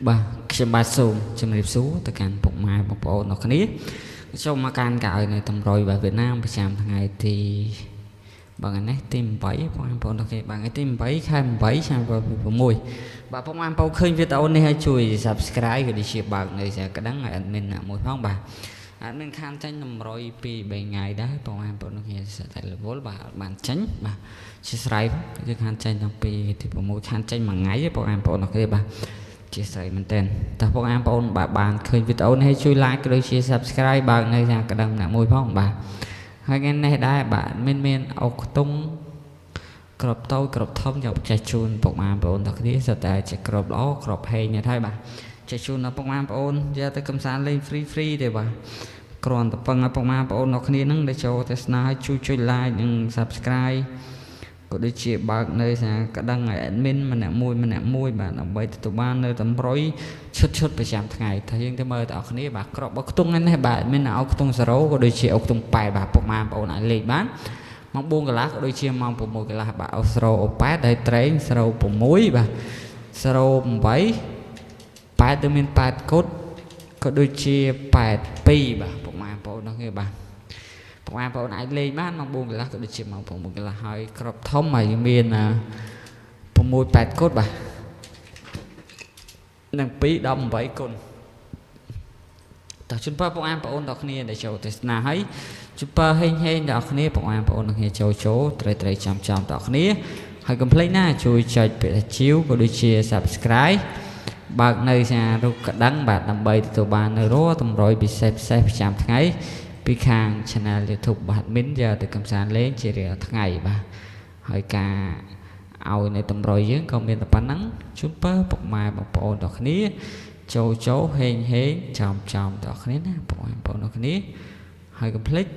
បាទខ្ញុំបាទសូមជម្រាបសួរទៅកាន់ពុកម៉ែបងប្អូនអរគ្នាចូលមកកាន់កៅនៅតម្រុយបាទវៀតណាមប្រចាំថ្ងៃទីបាទថ្ងៃនេះទី8បងប្អូនអរគ្នាបាទថ្ងៃទី8ខែ8ឆ្នាំ2026បាទពុកម៉ែបងប្អូនឃើញវីដេអូនេះហើយជួយ Subscribe ក៏ដូចជាបើកនៅកណ្ដឹងឲ្យ admin ណាមួយផងបាទ admin ខានចាញ់តម្រុយពី3ថ្ងៃដែរបងប្អូនអរគ្នាសិតតែរវល់បាទអត់បានចាញ់បាទជាស្រ័យយើងខានចាញ់តាំងពីទី6ខានចាញ់មួយថ្ងៃទេបងប្អូនអរគ្នាបាទជាស្រ័យមែនតើតើបងប្អូនបាទបានឃើញវីដេអូនេះឲ្យជួយ like ក៏ដូចជា Subscribe បើកនៅកណ្ដឹងអ្នកមួយផងបាទហើយថ្ងៃនេះដែរបាទមានមានអុកខ្ទង់ក្របតូចក្របធំយកចេះជូនពុកម៉ែបងប្អូនទាំងគ្នាសុទ្ធតែជាក្របល្អក្របហេងនេះហើយបាទចេះជូនដល់ពុកម៉ែបងប្អូនយកទៅកំសាន្តលេង free free ទេបាទគ្រាន់តែពឹងឲ្យពុកម៉ែបងប្អូនទាំងគ្នានឹងដែលចូលទស្សនាឲ្យជួយចុច like និង Subscribe ក៏ដូចជាបើកនៅសារកដឹងឲ្យ admin ម្នាក់មួយម្នាក់មួយបាទដើម្បីទទួលបាននៅតម្រុយឈុតឈុតប្រចាំថ្ងៃថាយើងទៅមើលទាំងអស់គ្នាបាទក្របបើខ្ទង់នេះបាទ admin ឲ្យខ្ទង់0ក៏ដូចជាអុកខ្ទង់8បាទពុកម៉ែបងប្អូនអាចលេខបានម៉ោង4កន្លះក៏ដូចជាម៉ោង6កន្លះបាទអុ0អុ8ហើយត្រេង06បាទ08 8ទៅមាន8គុតក៏ដូចជា82បាទពុកម៉ែបងប្អូនទាំងគ្នាបាទពុកម៉ែបងប្អូនអាចលេងបានម៉ោង4កន្លះក៏ដូចជាម៉ោង6កន្លះហើយក្របធំហើយមាន6 8គុតបាទនិង2 18គុណតោះជូនពរពុកម៉ែបងប្អូនដល់គ្នាដែលចូលទស្សនាហើយជូនពរហេងហេងដល់គ្នាពុកម៉ែបងប្អូនដល់គ្នាចូលចូលត្រីត្រីចំចំដល់គ្នាហើយកុំភ្លេចណាជួយចុចពាក្យថាជីវក៏ដូចជា Subscribe បើកនៅសាររូបកណ្ដឹងបាទដើម្បីទទួលបាននៅរាល់តម្រុយពិសេសពិសេសប្រចាំថ្ងៃពីខាង Channel YouTube បាទ admin យកទៅកំសាន្តលេងជារៀងរាល់ថ្ងៃបាទហើយការឲ្យនៅតម្រុយយើងក៏មានតែប៉ុណ្ណឹងជូនពរពុកម៉ែបងប្អូនទាំងគ្នាចូលចូលហេងហេងចំចំទាំងគ្នាណាពុកម៉ែបងប្អូនទាំងគ្នាហើយកុំភ្លេច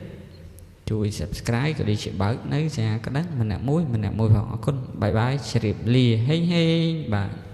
ជួយ Subscribe ក៏ដូចជាបើកនៅសញ្ញាកណ្ដឹងម្នាក់មួយម្នាក់មួយផងអរគុណ bye bye ជ្រាបលាហេងហេងបាទ។